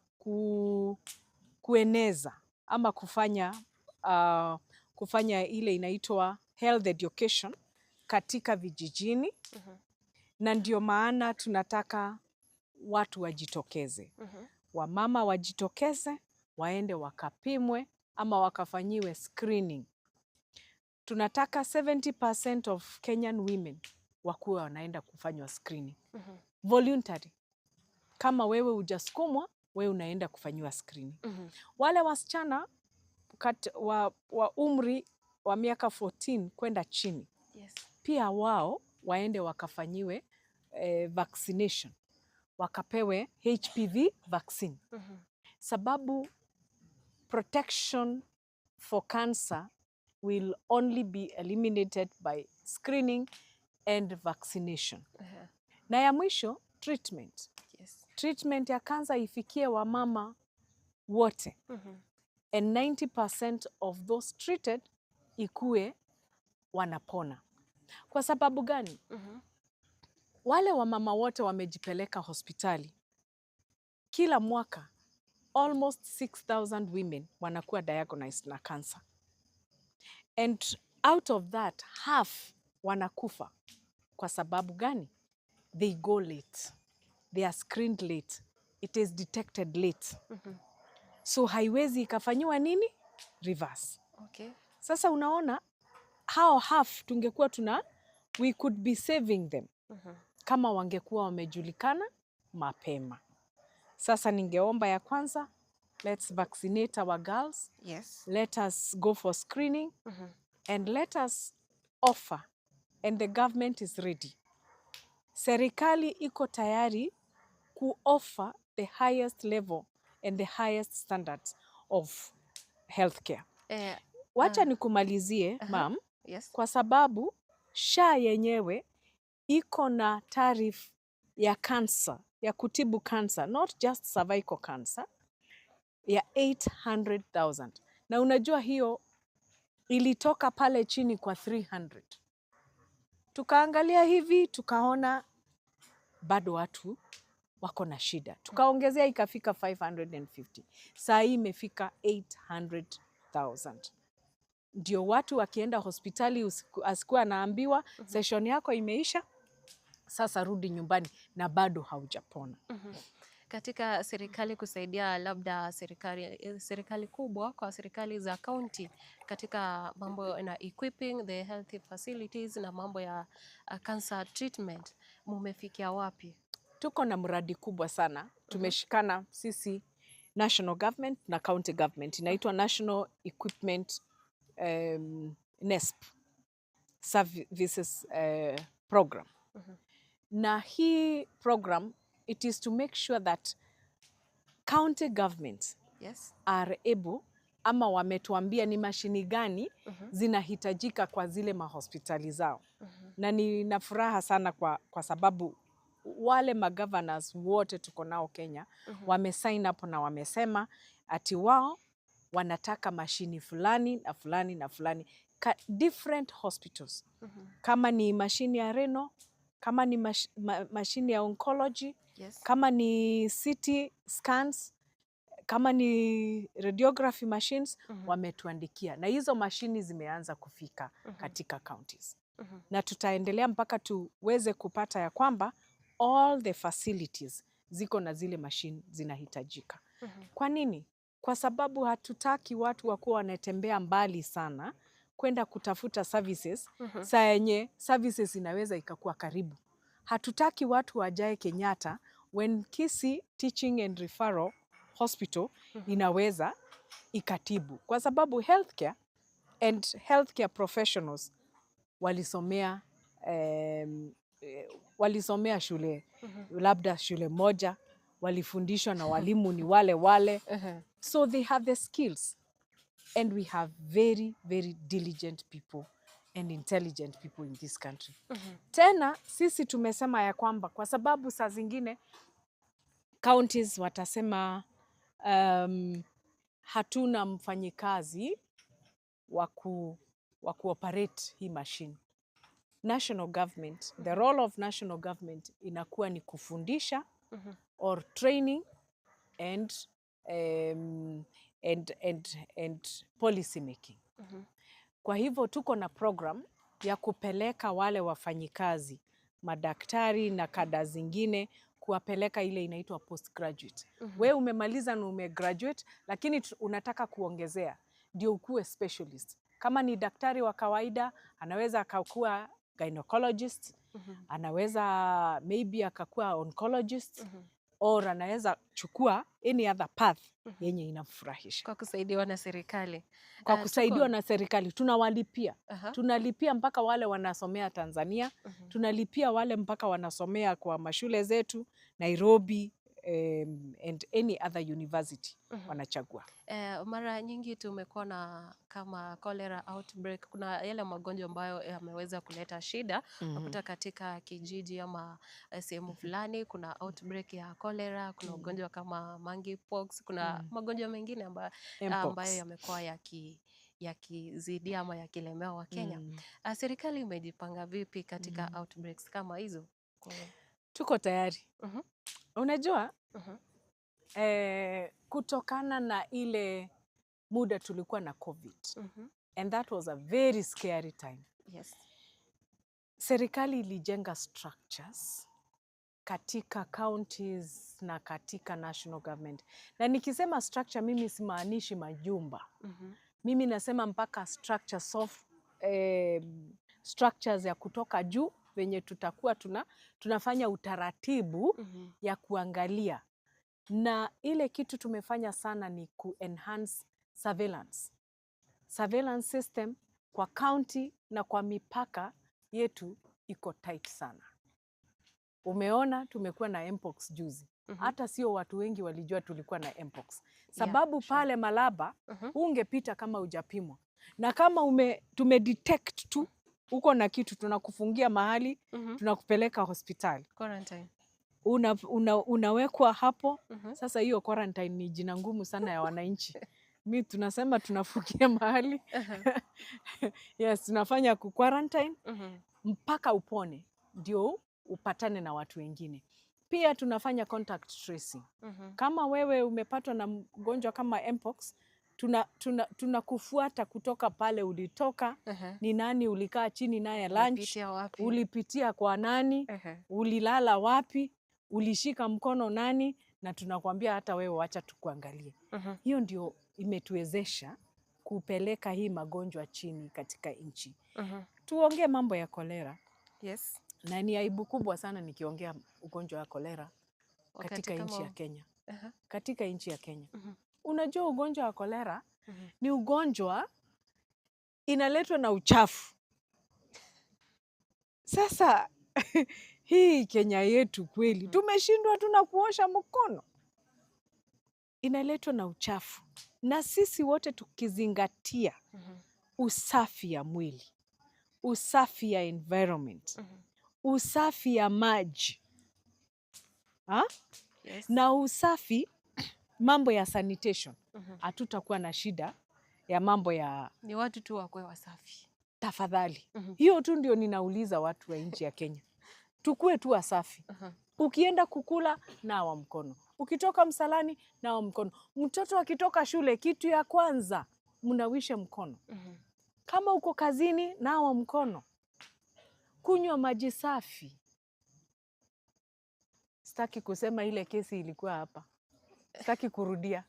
kueneza ama kufanya ile inaitwa health education katika vijijini, na ndio maana tunataka watu wajitokeze, wamama wajitokeze, waende wakapimwe ama wakafanyiwe screening. Tunataka 70% of Kenyan women wakuwe wanaenda kufanywa screening voluntary. Kama wewe hujasukumwa, wewe unaenda kufanyiwa screening. Wale wasichana wa umri wa miaka 14 kwenda chini pia wao waende wakafanyiwe vaccination, wakapewe HPV vaccine, sababu protection for cancer will only be eliminated by screening and vaccination. Na ya mwisho, treatment. Treatment ya cancer ifikie wamama wote and 90% of those treated ikue wanapona. Kwa sababu gani? Wale wamama wote wamejipeleka hospitali kila mwaka, almost 6000 women wanakuwa diagnosed na cancer, and out of that half wanakufa. Kwa sababu gani? They go late, they are screened late, it is detected late, so haiwezi ikafanyiwa nini, reverse. Sasa unaona hao half tungekuwa tuna we could be saving them kama wangekuwa wamejulikana mapema. Sasa ningeomba ya kwanza, let's vaccinate our girls, let us go for screening and let us offer, and the government is ready. Serikali iko tayari kuoffer the highest level and the highest standards of healthcare. Wacha nikumalizie, ma'am, kwa sababu SHA yenyewe iko na tariff ya cancer, ya kutibu cancer, not just cervical cancer, ya 800,000. Na unajua hiyo ilitoka pale chini kwa 300. Tukaangalia hivi tukaona bado watu wako na shida, tukaongezea ikafika 550. Saa hii imefika 800,000. Ndio watu wakienda hospitali asikuwa anaambiwa, "Session yako imeisha, sasa rudi nyumbani," na bado haujapona. Katika serikali kusaidia labda serikali kubwa kwa serikali za kaunti katika mambo na equipping the health facilities na mambo ya cancer treatment, mumefikia wapi? Tuko na mradi kubwa sana, tumeshikana sisi national government na county government, inaitwa National Equipment NESP Services Program. Na hii program, it is to make sure that county governments are able, ama wametuambia ni mashini gani zinahitajika kwa zile mahospitali zao. Na nina furaha sana kwa sababu wale magovernors wote tuko nao Kenya wame sign up na wamesema ati wao wanataka mashini fulani na fulani na fulani different hospitals, kama ni mashini ya renal, kama ni mashini ya oncology, kama ni CT scans, kama ni radiography machines. Wametuandikia na hizo mashini zimeanza kufika katika counties na tutaendelea mpaka tuweze kupata ya kwamba all the facilities ziko na zile mashine zinahitajika. Kwa nini? Kwa sababu hatutaki watu wakuwa wanatembea mbali sana kwenda kutafuta services saa yenye services inaweza ikakuwa karibu. Hatutaki watu wajae Kenyatta when Kisii Teaching and Referral Hospital inaweza ikatibu, kwa sababu healthcare and healthcare professionals walisomea shule, labda shule moja, walifundishwa na walimu ni wale wale, so they have the skills, and we have very, very diligent people and intelligent people in this country. Tena sisi tumesema ya kwamba kwa sababu saa zingine counties watasema hatuna mfanyikazi wa kuoperate hii machine. National government, the role of national government inakuwa ni kufundisha or training and policy making. Kwa hivyo tuko na program ya kupeleka wale wafanyikazi, madaktari na kada zingine, kuwapeleka ile inaitwa postgraduate. We umemaliza na umegraduate, lakini unataka kuongezea ndio ukuwe specialist. Kama ni daktari wa kawaida, anaweza akakuwa gynecologist, anaweza maybe akakuwa oncologist or anaweza chukua any other path yenye inamfurahisha. Kwa kusaidiwa na serikali. Kwa kusaidiwa na serikali, tunawalipia. Tunalipia mpaka wale wanasomea Tanzania, tunalipia wale mpaka wanasomea kwa mashule zetu Nairobi and any other university wanachagua. Mara nyingi tumekuwa na kama cholera outbreak, kuna yale magonjwa ambayo yameweza kuleta shida. Unakuta katika kijiji ama sehemu fulani kuna outbreak ya cholera, kuna ugonjwa kama monkeypox, kuna magonjwa mengine Mpox. Ambayo yamekuwa yakizidia ama yakilemea Wakenya. Serikali imejipanga vipi katika outbreaks kama hizo? Tuko tayari. Unajua, kutokana na ile muda tulikuwa na COVID and that was a very scary time. Serikali ilijenga structures katika counties na katika national government. Na nikisema structure, mimi simaanishi majumba. Mimi nasema mpaka structure soft, structures ya kutoka juu venye tutakuwa tunafanya utaratibu ya kuangalia, na ile kitu tumefanya sana ni ku enhance surveillance system kwa county na kwa mipaka yetu iko tight sana. Umeona tumekuwa na mpox juzi, hata sio watu wengi walijua tulikuwa na mpox, sababu pale Malaba ungepita kama hujapimwa, na kama tumedetect tu uko na kitu, tunakufungia mahali, tunakupeleka hospitali. Quarantine. Unawekwa hapo. Sasa hiyo quarantine ni jina ngumu sana ya wananchi. Mi tunasema tunafungia mahali. Yes, tunafanya ku quarantine mpaka upone ndio upatane na watu wengine. Pia tunafanya contact tracing. Kama wewe umepatwa na mgonjwa kama mpox, tunakufuata kutoka pale ulitoka, ni nani ulikaa chini naye lunch, Ulipitia wapi? Ulipitia kwa nani, ulilala wapi, ulishika mkono nani, na tunakwambia hata wewe wacha tukuangalie. Hiyo ndio imetuwezesha kupeleka hii magonjwa chini katika nchi. Tuongee mambo ya kolera, na ni aibu kubwa sana nikiongea ugonjwa wa kolera Wakati katika nchi kama ya Kenya. Katika nchi ya Kenya. Unajua ugonjwa wa kolera ni ugonjwa inaletwa na uchafu. Sasa Hii Kenya yetu kweli tumeshindwa tu na kuosha mkono. Inaletwa na uchafu, na sisi wote tukizingatia usafi ya mwili, usafi ya environment, usafi ya maji, ha? Yes. Na usafi mambo ya sanitation, hatutakuwa na shida ya mambo ya Ni watu tu wakuwe wasafi. Tafadhali. Hiyo tu ndio ninauliza watu wa nchi ya Kenya, tukue tu wasafi. Ukienda kukula, nawa mkono. Ukitoka msalani, nawa mkono. Mtoto akitoka shule, kitu ya kwanza mnawishe mkono. Kama uko kazini, nawa mkono. Kunywa maji safi. Sitaki kusema ile kesi ilikuwa hapa, sitaki kurudia.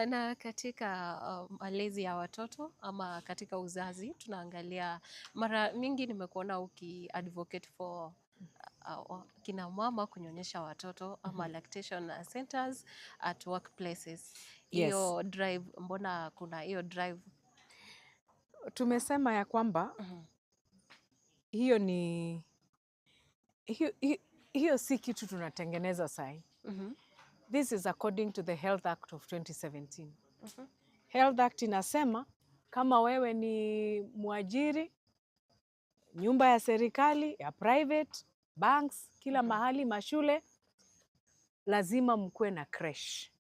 Na katika malezi ya watoto ama katika uzazi, tunaangalia mara mingi nimekuona uki advocate for kina mama kunyonyesha watoto ama lactation centers at workplaces. Hiyo drive, mbona kuna hiyo drive? Tumesema ya kwamba hiyo ni hiyo si kitu tunatengeneza sahi. This is according to the Health Act of 2017. Health Act inasema kama wewe ni mwajiri, nyumba ya serikali, ya private, banks, kila mahali, mashule, lazima mkuwe na creche.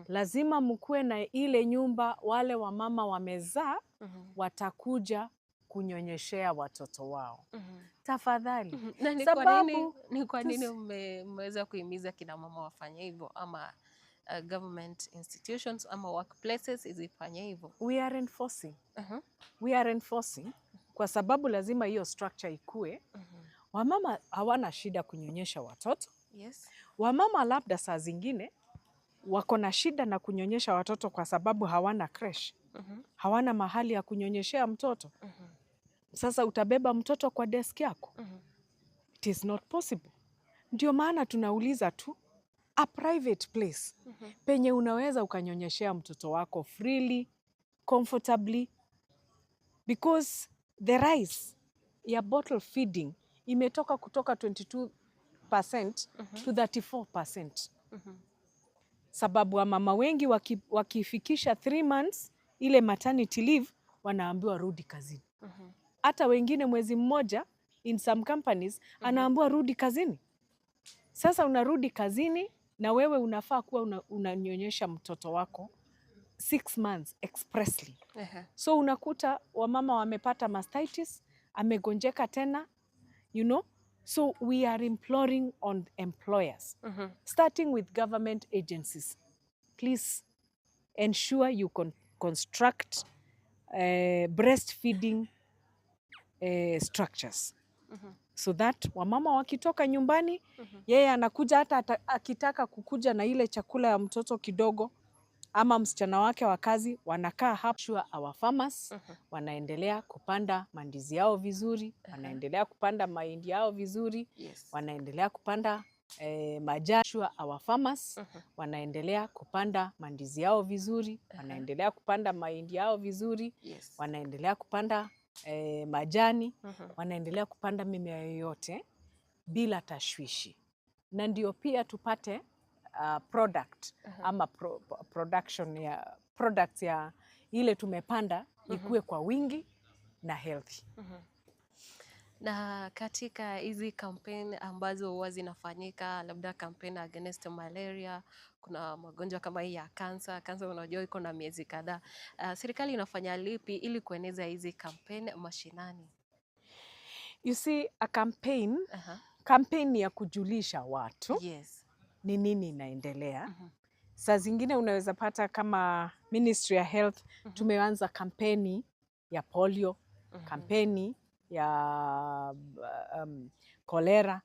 Lazima mkuwe na ile nyumba wale wamama wamezaa watakuja kunyonyeshea watoto wao. Tafadhali. Na ni kwa nini, Sababu ni kwa nini mmeweza kuhimiza kina mama wafanye hivyo ama government institutions ama workplaces izifanye hivyo? We are enforcing. We are enforcing kwa sababu lazima hiyo structure ikue. Wamama hawana shida kunyonyesha watoto. Wamama labda saa zingine wako na shida na kunyonyesha watoto kwa sababu hawana creche, hawana mahali ya kunyonyeshea mtoto. Sasa utabeba mtoto kwa desk yako? It is not possible. Ndio maana tunauliza tu a private place penye unaweza ukanyonyeshea mtoto wako freely, comfortably, because the rise ya bottle feeding imetoka kutoka 22% to 34%, sababu wamama wengi wakifikisha 3 months ile maternity leave, wanaambiwa rudi kazini. Hata wengine mwezi mmoja, in some companies, anaambiwa rudi kazini. Sasa unarudi kazini na wewe unafaa kuwa unanyonyesha mtoto wako 6 months expressly. So unakuta wamama wamepata mastitis, amegonjeka tena. So we are imploring on employers, starting with government agencies. Please ensure you construct breastfeeding structures so that wamama wakitoka nyumbani, yeye anakuja hata akitaka kukuja na ile chakula ya mtoto kidogo ama msichana wake wa kazi, wanakaa hapo. Sure, our farmers wanaendelea kupanda mandizi yao vizuri, wanaendelea kupanda mahindi yao vizuri, wanaendelea kupanda majani. Sure, our farmers wanaendelea kupanda mandizi yao vizuri, wanaendelea kupanda mahindi yao vizuri, wanaendelea kupanda majani, wanaendelea kupanda mimea yoyote bila tashwishi, na ndio pia tupate product ama production ya products ya ile tumepanda ikue kwa wingi na healthy. Na katika hizi campaign ambazo huwa zinafanyika, labda campaign against malaria, kuna magonjwa kama hii ya kansa. Kansa unajua iko na miezi kadhaa. Serikali inafanya lipi ili kueneza hizi campaign mashinani? You see, a campaign, campaign ya kujulisha watu ni nini inaendelea. Saa zingine unaweza pata kama Ministry ya Health tumeanza kampeni ya polio, kampeni ya kolera,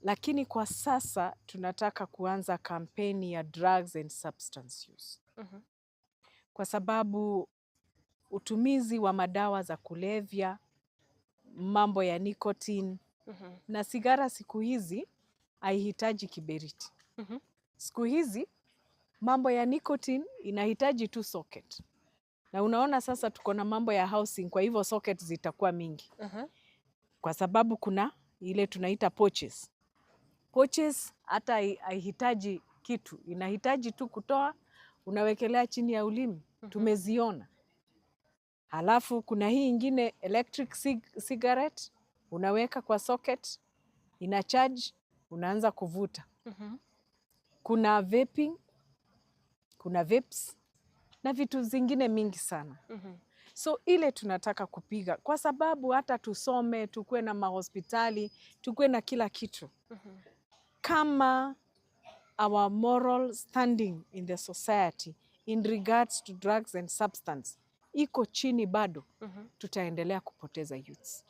lakini kwa sasa tunataka kuanza kampeni ya drugs and substance use kwa sababu utumizi wa madawa za kulevya, mambo ya nicotine na sigara siku hizi haihitaji kiberiti. Siku hizi mambo ya nicotine inahitaji tu socket, na unaona sasa tuko na mambo ya housing, kwa hivyo socket zitakuwa mingi. Kwa sababu kuna ile tunaita pouches. Pouches hata haihitaji kitu, inahitaji tu kutoa, unawekelea chini ya ulimi. Tumeziona. Halafu kuna hii ingine, electric cigarette, unaweka kwa socket, ina charge, unaanza kuvuta. Kuna vaping, kuna vapes na vitu zingine mingi sana. So ile tunataka kupiga, kwa sababu hata tusome, tukuwe na mahospitali, tukuwe na kila kitu, kama our moral standing in the society in regards to drugs and substance iko chini bado, tutaendelea kupoteza youths,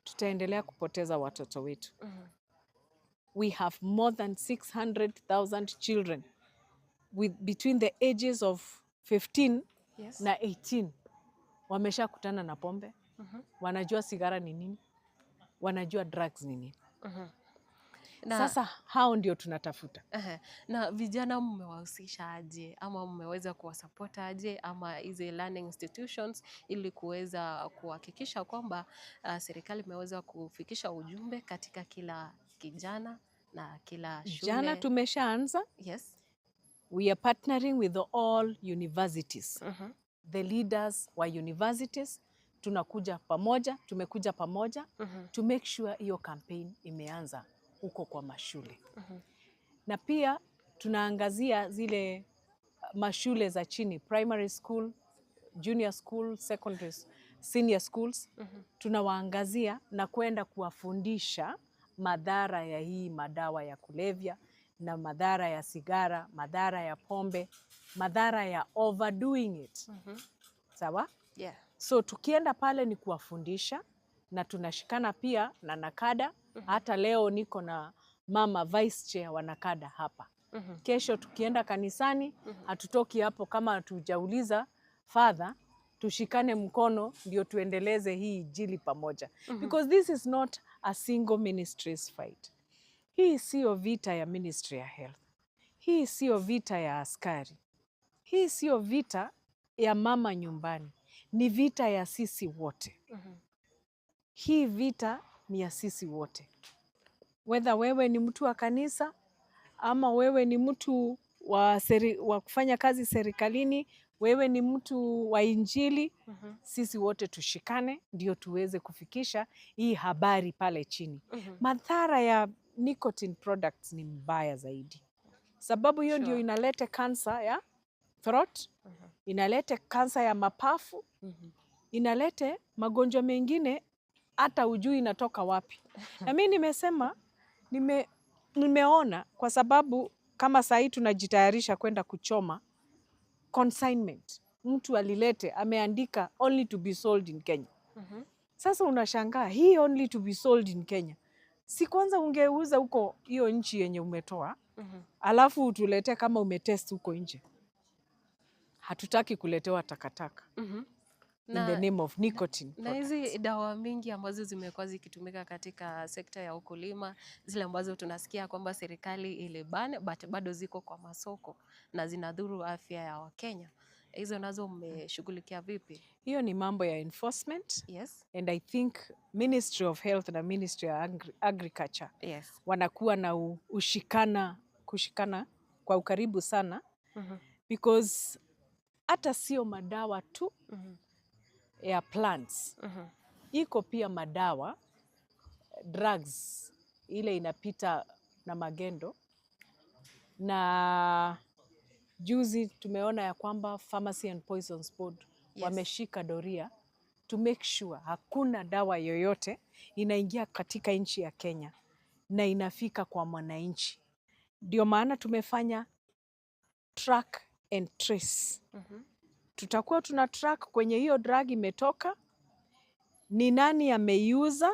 tutaendelea kupoteza watoto wetu. We have more than 600,000 children with between the ages of 15 na 18 wameshakutana na pombe, wanajua sigara ni nini, wanajua drugs ni nini. Sasa hao ndio tunatafuta. Ehe. Na vijana mmewahusisha aje ama mmeweza kuwasupport aje ama hizi learning institutions ili kuweza kuhakikisha kwamba serikali imeweza kufikisha ujumbe katika kila kijana na kila shule? Jana tumeshaanza. We are partnering with all universities. The leaders wa universities tunakuja pamoja, tumekuja pamoja to make sure hiyo campaign imeanza huko kwa mashule. Na pia tunaangazia zile mashule za chini, primary school, junior school, secondary, senior schools. Tunawaangazia na kwenda kuwafundisha madhara ya hii madawa ya kulevya na madhara ya sigara, madhara ya pombe, madhara ya overdoing it. Sawa? Yeah. So tukienda pale ni kuwafundisha na tunashikana pia na NACADA. Hata leo niko na mama vice chair wa NACADA hapa. Kesho tukienda kanisani, hatutoki hapo kama hatujauliza father, tushikane mkono ndio tuendeleze hii injili pamoja. Because this is not a single ministry's fight. Hii siyo vita ya Ministry ya Health. Hii siyo vita ya askari. Hii siyo vita ya mama nyumbani. Ni vita ya sisi wote. Hii vita ni ya sisi wote. Whether wewe ni mtu wa kanisa ama wewe ni mtu wa kufanya kazi serikalini, wewe ni mtu wa injili, sisi wote tushikane ndio tuweze kufikisha hii habari pale chini. Madhara ya nicotine products ni mbaya zaidi, sababu hiyo ndio inaleta kansa ya throat, inaleta kansa ya mapafu, inaleta magonjwa mengine hata hujui inatoka wapi. Na mimi nimesema nimeona kwa sababu kama saa hii tunajitayarisha kwenda kuchoma consignment, mtu alilete ameandika "only to be sold in Kenya". Sasa unashangaa, hii "only to be sold in Kenya", si kwanza ungeuza huko hiyo nchi yenye umetoa, alafu utuletee kama umetest huko nje? Hatutaki kuletewa takataka in the name of nicotine Na products. hizi dawa mingi ambazo zimekuwa zikitumika katika sekta ya ukulima, zile ambazo tunasikia kwamba serikali iliban but bado ziko kwa masoko na zinadhuru afya ya Wakenya, hizo nazo mmeshughulikia vipi? Hiyo ni mambo ya enforcement and I think Ministry of Health na Ministry ya Agriculture wanakuwa na ushikana kushikana kwa ukaribu sana because hata sio madawa tu ya plants, iko pia madawa, drugs ile inapita na magendo. Na juzi tumeona ya kwamba Pharmacy and Poisons Board wameshika doria to make sure hakuna dawa yoyote inaingia katika nchi ya Kenya na inafika kwa mwananchi. Ndio maana tumefanya track and trace. Tutakuwa tuna track kwenye hiyo drug imetoka, ni nani ameiuza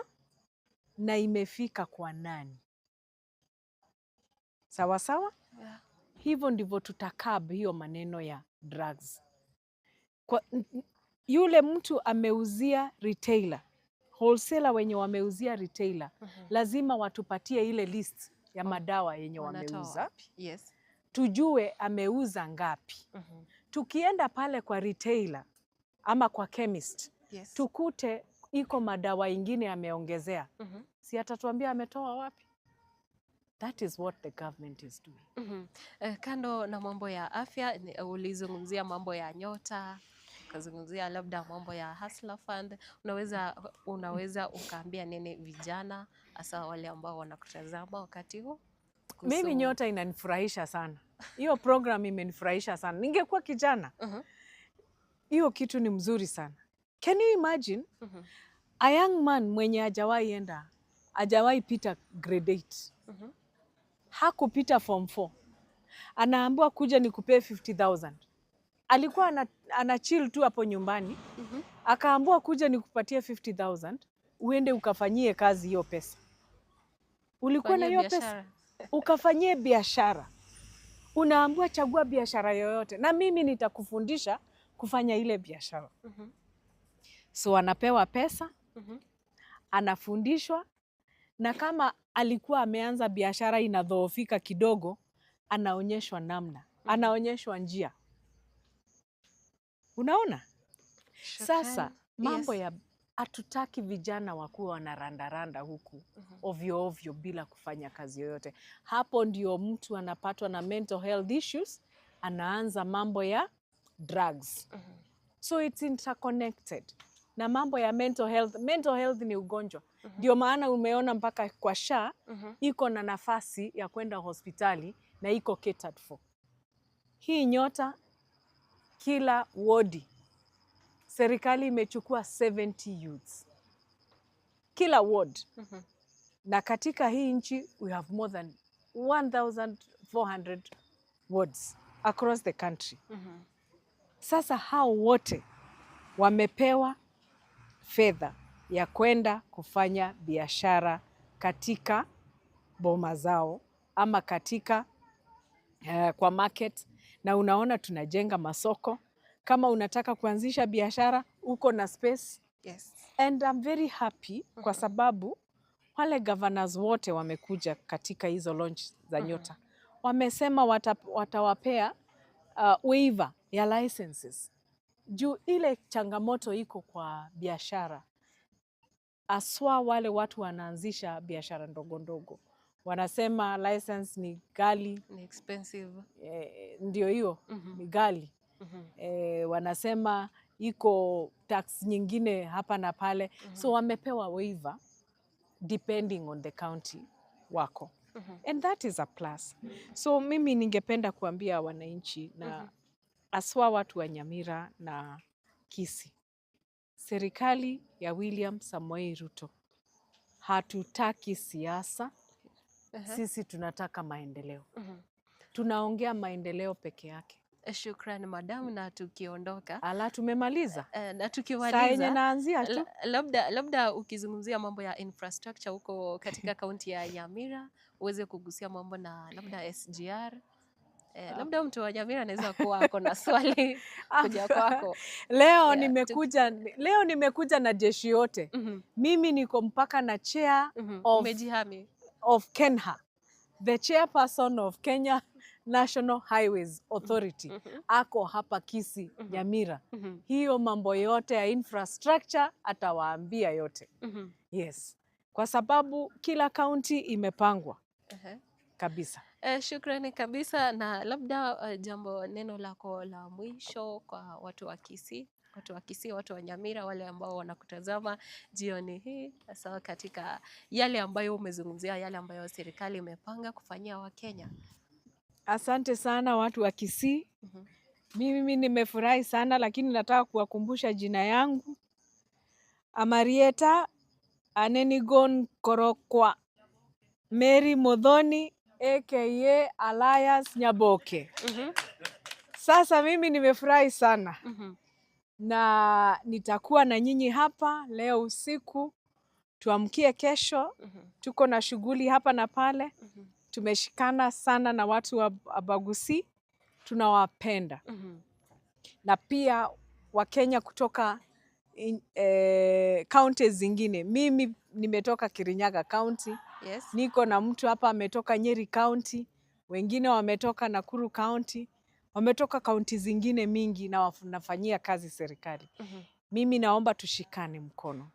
na imefika kwa nani. Sawa sawa? Yeah. Hivyo ndivyo tutacurb hiyo maneno ya drugs. Kwa, yule mtu ameuzia retailer, wholesaler wenye wameuzia retailer, lazima watupatie ile list ya madawa yenye Wanatoa wameuza, wapi? Tujue ameuza ngapi. Tukienda pale kwa retailer ama kwa chemist, tukute iko madawa ingine ameongezea, si atatuambia ametoa wapi? That is what the government is doing. Kando na mambo ya afya, ulizungumzia mambo ya Nyota, ukazungumzia labda mambo ya Hustler Fund. Unaweza ukaambia nini vijana, hasa wale ambao wanakutazama wakati huu? Mimi Nyota inanifurahisha sana. Hiyo program imenifurahisha sana. Ningekuwa kijana, hiyo kitu ni mzuri sana. Can you imagine a young man mwenye hajawahi enda, hajawahi pita grade 8, hakupita form 4, anaambiwa kuja nikupee 50,000. Alikuwa ana chill tu hapo nyumbani, akaambiwa kuja nikupatie 50,000 uende ukafanyie kazi hiyo pesa. Ulikuwa na Fanyia hiyo pesa biashara. Ukafanyie biashara. Unaambiwa chagua biashara yoyote, na mimi nitakufundisha kufanya ile biashara. So anapewa pesa, anafundishwa, na kama alikuwa ameanza biashara inadhoofika kidogo, anaonyeshwa namna, anaonyeshwa njia. Unaona? Sasa Shukrani. mambo Yes. ya hatutaki vijana wakuwa wanarandaranda huku ovyo ovyo bila kufanya kazi yoyote. Hapo ndio mtu anapatwa na mental health issues, anaanza mambo ya drugs. So it's interconnected na mambo ya mental health. Mental health ni ugonjwa, ndio maana umeona mpaka kwa SHA iko na nafasi ya kwenda hospitali na iko catered for. Hii Nyota, kila wodi serikali imechukua 70 youths kila ward, na katika hii nchi we have more than 1400 wards across the country. Sasa hao wote wamepewa fedha ya kwenda kufanya biashara katika boma zao ama katika kwa market, na unaona tunajenga masoko. Kama unataka kuanzisha biashara uko na space. And I'm very happy kwa sababu wale governors wote wamekuja katika hizo launch za Nyota, wamesema watawapea waiver ya licenses juu ile changamoto iko kwa biashara, aswa wale watu wanaanzisha biashara ndogo ndogo, wanasema license ni ghali. Ni expensive. Ndio hiyo, ni ghali. Wanasema iko tax nyingine hapa na pale, so wamepewa waiver depending on the county wako, and that is a plus. So mimi ningependa kuambia wananchi na aswa watu wa Nyamira na Kisii, serikali ya William Samoei Ruto, hatutaki siasa, sisi tunataka maendeleo. Tunaongea maendeleo peke yake. Shukran madam, na tukiondoka Ala, tumemaliza na saa tukimaliza yenye naanzia tu. Labda ukizungumzia mambo ya infrastructure huko katika kaunti ya Nyamira uweze kugusia mambo na labda SGR. Labda mtu wa Nyamira anaweza kuwa ako na swali kuja kwako. Leo leo nimekuja na jeshi yote. Mimi niko mpaka na chair Umejihami. Of KeNHA, the chairperson of Kenya National Highways Authority, ako hapa Kisii, Nyamira. Hiyo mambo yote ya infrastructure atawaambia yote. Yes, kwa sababu kila kaunti imepangwa kabisa. Shukrani kabisa, na labda jambo neno lako la mwisho kwa watu wa Kisii, watu wa Kisii, watu wa Nyamira, wale ambao wanakutazama jioni hii, hasa katika yale ambayo umezungumzia, yale ambayo serikali imepanga kufanyia Wakenya. Asante sana watu wa Kisii. Mimi nimefurahi sana, lakini nataka kuwakumbusha jina yangu, Amarieta Anenigon Korokwa Mary Modhoni aka Alias Nyaboke. Sasa mimi nimefurahi sana na nitakuwa na nyinyi hapa leo usiku, tuamkie kesho. Tuko na shughuli hapa na pale. Tumeshikana sana na watu wa Abagusii, tunawapenda na pia Wakenya kutoka counties zingine. Mimi nimetoka Kirinyaga County, niko na mtu hapa ametoka Nyeri County, wengine wametoka Nakuru County, wametoka kaunti zingine mingi na wanafanyia kazi serikali. Mimi naomba tushikane mkono.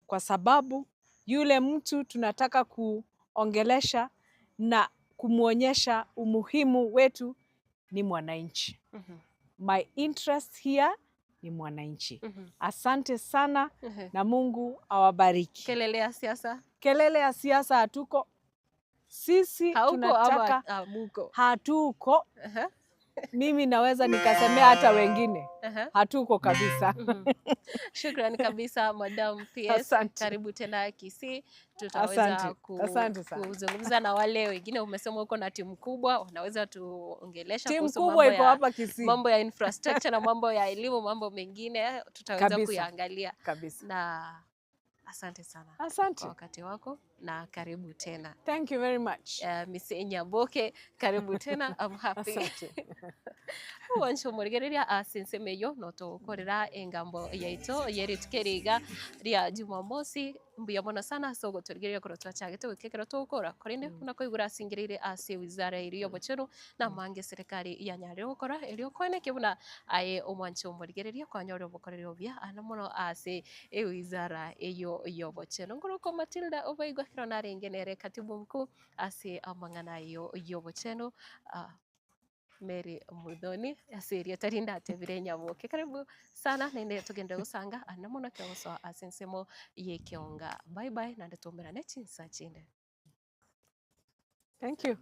kwa sababu yule mtu tunataka kuongelesha na kumwonyesha umuhimu wetu ni mwananchi. My interest here ni mwananchi. Asante sana na Mungu awabariki. Kelele ya siasa Kelele ya siasa hatuko sisi, hauko tunataka ama muko? Hatuko. Mimi naweza nikasemea hata wengine, hatuko kabisa. Shukran kabisa, Madam PS. Asante. Karibu tena Kisii, tutaweza Asante. Asante sana. kuzungumza na wale wengine. Umesema uko na timu kubwa, wanaweza tuongelesha Timu kuhusu kubwa mambo iko ya hapa Kisii mambo ya infrastructure na mambo ya elimu, mambo mengine tutaweza Kabisa. kuyaangalia. Kabisa. Na asante sana Asante. kwa wakati wako na karibu tena. Thank you very much. Miss Nyaboke, karibu tena. I'm happy. Asante. Wancho murigereria ase ensemo eyo notokorera engambo yaito yerituko eriga ria Jumamosi. Mbuya mono sana ase ogotorigereria korwa twachagete goika ekero togokora korende buna koigura asingereire ase wizara eri y'obochenu na amange serikali yanyarire gokora erio kweneke buna aye omwancho omorigereria kwanyore obokoreri obuya ana mono ase ewizara eyo y'obochenu. Ngoroko Matilda Obaigwa kero narenge nere katibu mkuu ase amang'ana ayo y'obochenu, Mary Muthoni ase tari ndatebire Nyaboke, karibu sana naende tugende gusanga ana mono kiogosoa ase ensemo yekionga. Bye bye, nande tumerane chinsa chinde. Thank you.